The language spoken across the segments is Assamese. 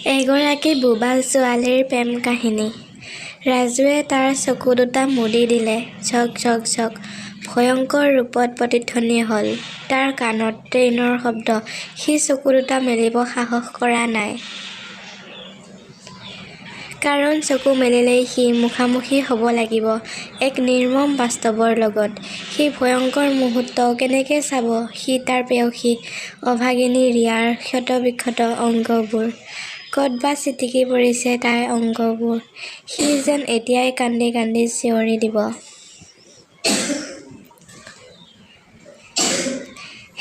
এগৰাকী বোবা ছোৱালীৰ প্ৰেম কাহিনী। ৰাজুৱে তাৰ চকু দুটা মুদি দিলে। ঝক ঝক ঝক ভয়ংকৰ ৰূপত প্ৰতিধ্বনি হ'ল তাৰ কাণত ট্ৰেইনৰ শব্দ। সি চকু দুটা মেলিব সাহস কৰা নাই। কাৰণ চকু মেলিলেই সি মুখামুখি হ'ব লাগিব এক নিৰ্মম বাস্তৱৰ লগত। সেই ভয়ংকৰ মুহূৰ্ত কেনেকৈ চাব সি তাৰ প্ৰেয়সী অভাগিনী ৰিয়াৰ ক্ষত-বিক্ষত অংগবোৰ। ক'ত বা ছিটিকি পৰিছে তাইৰ অংগবোৰ। সি যেন এতিয়াই কান্দি কান্দি চিঞৰি দিব।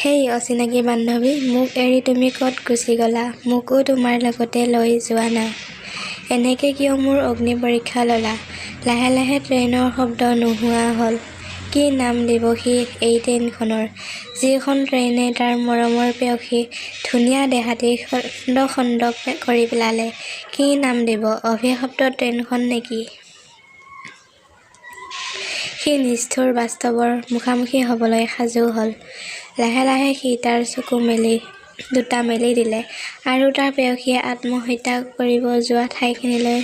হেই অচিনাকি বান্ধৱী, মোক এৰি তুমি ক'ত গুচি গ'লা? মোকো তোমাৰ লগতে লৈ যোৱা না। এনেকৈ কিয় মোৰ অগ্নি পৰীক্ষা ল'লা? লাহে লাহে ট্ৰেইনৰ শব্দ নোহোৱা হ'ল। কি নাম দিব সি এই ট্ৰেইনখনৰ? যিখন ট্ৰেইনে তাৰ মৰমৰ প্ৰেয়সীৰ ধুনীয়া দেহাটি খণ্ড খণ্ড কৰি পেলালে, কি নাম দিব, অভিশপ্ত ট্ৰেইনখন নেকি? সি নিষ্ঠুৰ বাস্তৱৰ মুখামুখি হ'বলৈ সাজু হ'ল। লাহে লাহে সি তাৰ চকু দুটা মেলি দিলে আৰু তাৰ প্ৰেয়সীয়ে আত্মহত্যা কৰিব যোৱা ঠাইখিনিলৈ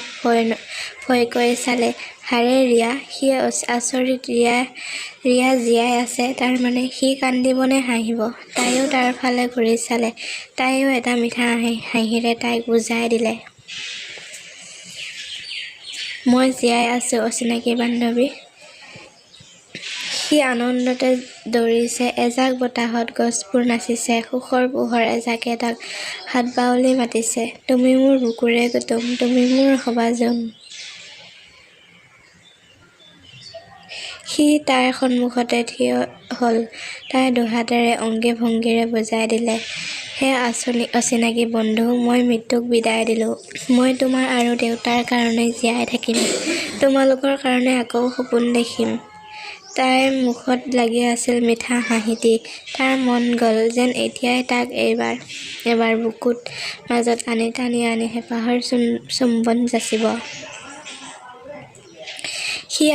ভয়কৈ চালে। হাৰে ৰিয়া! সি আচৰিত, ৰিয়া জীয়াই আছে তাৰমানে! সি কান্দিব নে হাঁহিব? তাইও তাৰ ফালে ঘূৰি চালে। তাইও এটা মিঠা হাঁহিৰে তাইক বুজাই দিলে। মই জীয়াই আছোঁ অচিনাকি বান্ধৱী। সি আনন্দতে দৌৰিছে। এজাক বতাহত গছবোৰ নাচিছে। সুখৰ পোহৰ এজাকে তাক হাতবাউলি মাতিছে। তুমি মোৰ বুকুৰে কুটুম, তুমি মোৰ হ'বা জোন। সি তাইৰ সন্মুখতে থিয় হ'ল। তাই দুহাতেৰে অংগী-ভংগীৰে বুজাই দিলে, হে অচিনাকি বন্ধু, মই মৃত্যুক বিদায় দিলোঁ। মই তোমাৰ আৰু দেউতাৰ কাৰণে জীয়াই থাকিম। তোমালোকৰ কাৰণে আকৌ সপোন দেখিম। তাইৰ মুখত লাগি আছিল মিঠা হাঁহিটি। তাৰ মন গ'ল যেন এতিয়াই তাইক এবাৰ বুকুৰ মাজত আনি টানি আনি হেঁপাহৰ চুম্বন যাচিব। সি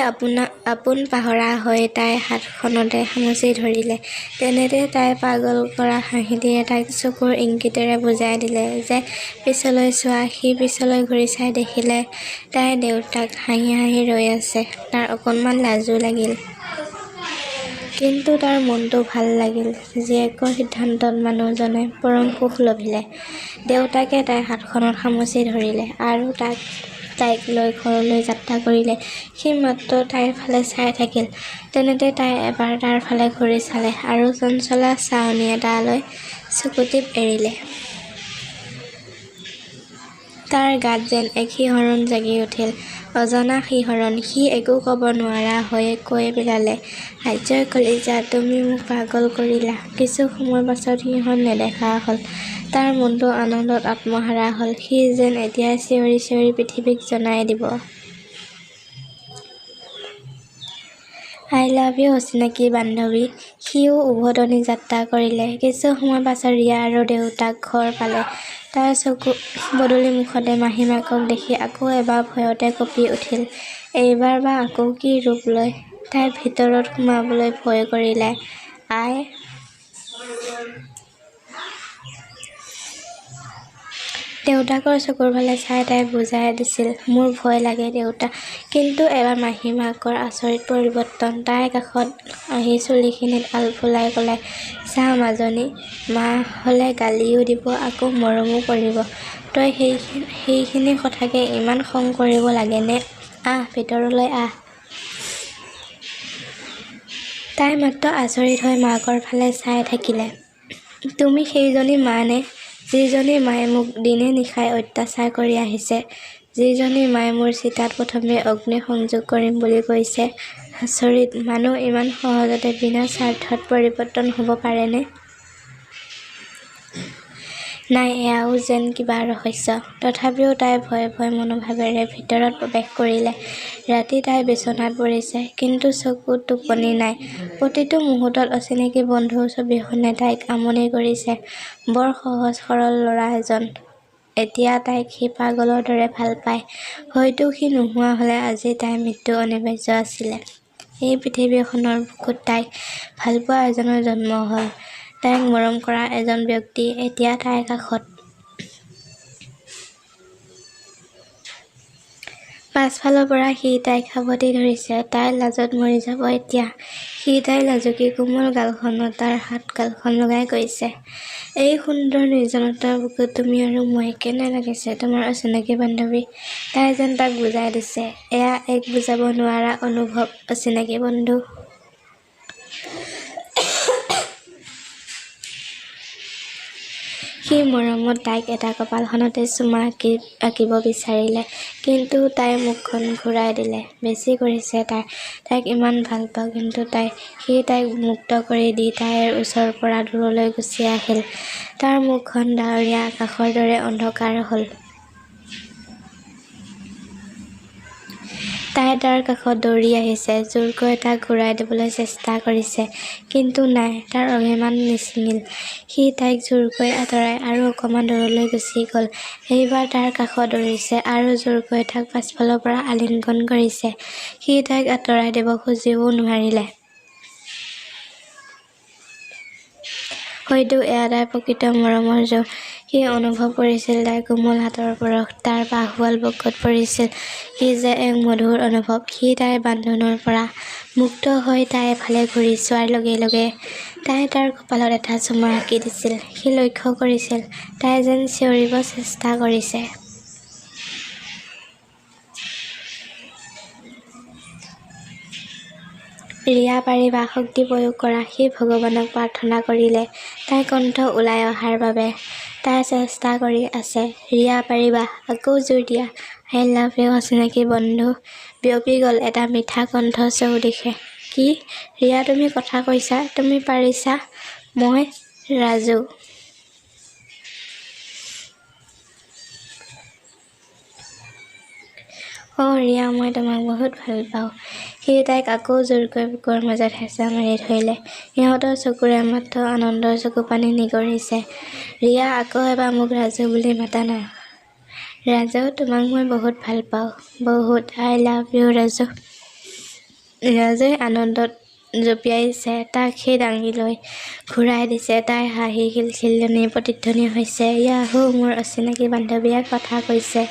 আপোন পাহৰা হৈ তাইৰ হাতখনতে খামুচি ধৰিলে। তেনেতে তাই পাগল কৰা হাঁহিটিৰে তাক চকুৰ ইংগিতেৰে বুজাই দিলে যে পিছলৈ চোৱা। সি পিছলৈ ঘূৰি চাই দেখিলে তাইৰ দেউতাক হাঁহি হাঁহি ৰৈ আছে। তাৰ অকণমান লাজো লাগিল। কিন্তু তাৰ মনটো ভাল লাগিল। জীয়েকৰ সিদ্ধান্তত মানুহজনে পৰম সুখ লভিলে। দেউতাকে তাইৰ হাতখনত খামুচি ধৰিলে আৰু তাইক লৈ ঘৰলৈ যাত্ৰা কৰিলে। সি মাত্ৰ তাইৰ ফালে চাই থাকিল। তেনেতে তাই এবাৰ তাৰ ফালে ঘূৰি চালে আৰু চঞ্চলা চাৱনিৰে তালৈ চকুটিপ এৰিলে। তাৰ গাত যেন এক শিহৰণ জাগি উঠিল। অজনা শিহৰণ। সি একো ক'ব নোৱাৰা হৈ কৈ পেলালে, আইজৈ কলিজা, তুমি মোক পাগল কৰিলা। কিছু সময়ৰ পাছত সিহঁত নেদেখা হ'ল। তাৰ মনটো আনন্দত আত্মহাৰা হ'ল। সি যেন এতিয়াই চিঞৰি চিঞৰি পৃথিৱীক জনাই দিব। I love you অচিনাকি বান্ধৱী। সিও উভতনি যাত্ৰা কৰিলে। কিছু সময়ৰ পাছত ৰিয়া আৰু দেউতাক ঘৰ পালে। তাই পদূলিমুখতে মাহীমাকক দেখি আকৌ এবাৰ ভয়তে কঁপি উঠিল। এইবাৰ বা আকৌ কি ৰূপ লয়! তাই ভিতৰত সোমাবলৈ ভয় কৰিলে। আই! দেউতাকৰ চকুৰ ফালে চাই তাই বুজাই দিছিল, মোৰ ভয় লাগে দেউতা। কিন্তু এইবাৰ মাহীমাকৰ আচৰিত পৰিৱৰ্তন। তাইৰ কাষত আহি চুলিখিনিত আলফুলাই ক'লে, চা মাজনী, মা হ'লে গালিও দিব আকৌ মৰমো কৰিব। তই সেইখিনি কথাতে ইমান খং কৰিব লাগেনে? আহ ভিতৰলৈ আহ। তাই মাত্ৰ আচৰিত হৈ মাকৰ ফালে চাই থাকিল। তুমি সেইজনী মা নে? যিজনী মায়ে মোক দিনে নিশাই অত্যাচাৰ কৰি আহিছে? যিজনী মায়ে মোৰ চিতাত প্ৰথমে অগ্নি সংযোগ কৰিম বুলি কৈছে? আচৰিত, মানুহ ইমান সহজতে বিনা স্বাৰ্থত পৰিৱৰ্তন হ'ব পাৰেনে? নাই, এয়াও যেন কিবা ৰহস্য। তথাপিও তাই ভয় ভয় মনোভাৱেৰে ভিতৰত প্ৰৱেশ কৰিলে। ৰাতি তাই বিছনাত পৰিছে, কিন্তু চকুত টোপনি নাই। প্ৰতিটো মুহূৰ্তত অচিনাকি বন্ধুৰ ছবিখনে তাইক আমনি কৰিছে। বৰ সহজ সৰল ল'ৰা এজন, এতিয়া তাইক সি পাগলৰ দৰে ভাল পায়, হয়তো সি নোহোৱা হ'লে আজি তাইৰ মৃত্যু অনিবাৰ্য আছিল। এই পৃথিৱীখনৰ বুকুত তাইক ভালপোৱা এজনৰ জন্ম হ'ল। তাইক মৰম কৰা এজন ব্যক্তি এতিয়া তাইৰ কাষত। পাছফালৰ পৰা সি তাইক সাৱটি ধৰিছে। তাই লাজত মৰি যাব এতিয়া। সি তাইৰ লাজুকী কোমল গালখনত তাৰ হাত গালখন লগাই কৈছে, এই সুন্দৰ নিৰ্জনতাৰ বুকুত তুমি আৰু মই, কেনে লাগিছে তোমাৰ অচিনাকি বান্ধৱী? তাই যেন তাক বুজাই দিছে, এয়া এক বুজাব নোৱাৰা অনুভৱ অচিনাকি বন্ধু। সি মৰমত তাইক এটা কপালখনতে চুমা আঁকিব বিচাৰিলে। কিন্তু তাই মুখখন ঘূৰাই দিলে। বেছি কৰিছে তাই। তাইক ইমান ভালপাওঁ কিন্তু তাই। সি তাইক মুক্ত কৰি দি তাইৰ ওচৰৰ পৰা দূৰলৈ গুচি আহিল। তাৰ মুখখন ডাৱৰীয়া আকাশৰ দৰে অন্ধকাৰ হ'ল। তাই তাৰ কাষত দৌৰি আহিছে। জোৰকৈ তাক ঘূৰাই দিবলৈ চেষ্টা কৰিছে। কিন্তু নাই, তাৰ অভিমান নিছিঙিল। সি তাইক জোৰকৈ আঁতৰাই আৰু অকণমান দূৰলৈ গুচি গ'ল। এইবাৰ তাৰ কাষত দৌৰিছে আৰু জোৰকৈ তাক পাছফালৰ পৰা আলিংগন কৰিছে। সি তাইক আঁতৰাই দিব খুজিও নোৱাৰিলে। হয়তো এয়া তাইৰ প্ৰকৃত মৰমৰ জোৰ। সি অনুভৱ কৰিছিল তাইৰ কোমল হাতৰ পৰশ তাৰ পাহুৱাল বুকুত পৰিছিল। কি যে এক মধুৰ অনুভৱ! সি তাইৰ বান্ধোনৰ পৰা মুক্ত হৈ তাইৰ ফালে ঘূৰি চোৱাৰ লগে লগে তাই তাৰ কপালত এটা চুমা আঁকি দিছিল। সি লক্ষ্য কৰিছিল তাই যেন চিঞৰিব চেষ্টা কৰিছে। ৰিয়া পাৰিবা, শক্তি প্ৰয়োগ কৰা। সি ভগৱানক প্ৰাৰ্থনা কৰিলে তাইৰ কণ্ঠ ওলাই অহাৰ বাবে। তাই চেষ্টা কৰি আছে। ৰিয়া পাৰিবা, আকৌ জোৰ দিয়া। I love you অচিনাকি বন্ধু। বিয়পি গ'ল এটা মিঠা কণ্ঠ চৌদিশে। কি? ৰিয়া তুমি কথা কৈছা? তুমি পাৰিছা? মই ৰাজু। অ ৰিয়া, মই তোমাক বহুত ভাল পাওঁ। সি তাইক আকৌ জোৰকৈ বুকুৰ মাজত হেঁচা মাৰি ধৰিলে। সিহঁতৰ চকুৰে মাত্ৰ আনন্দৰ চকুপানী নিগৰিছে। ৰিয়া, আকৌ এবাৰ মোক ৰাজু বুলি মাতা না। ৰাজু, তোমাক মই বহুত ভাল পাওঁ। বহুত। I love you Raju. ৰাজুৱে আনন্দত জঁপিয়াইছে। তাক সি দাঙি লৈ ঘূৰাই দিছে। তাইৰ হাঁহি খিলখিলনি প্ৰতিধ্বনি হৈছে। য়াহু! মোৰ অচিনাকি বান্ধৱীয়ে কথা কৈছে।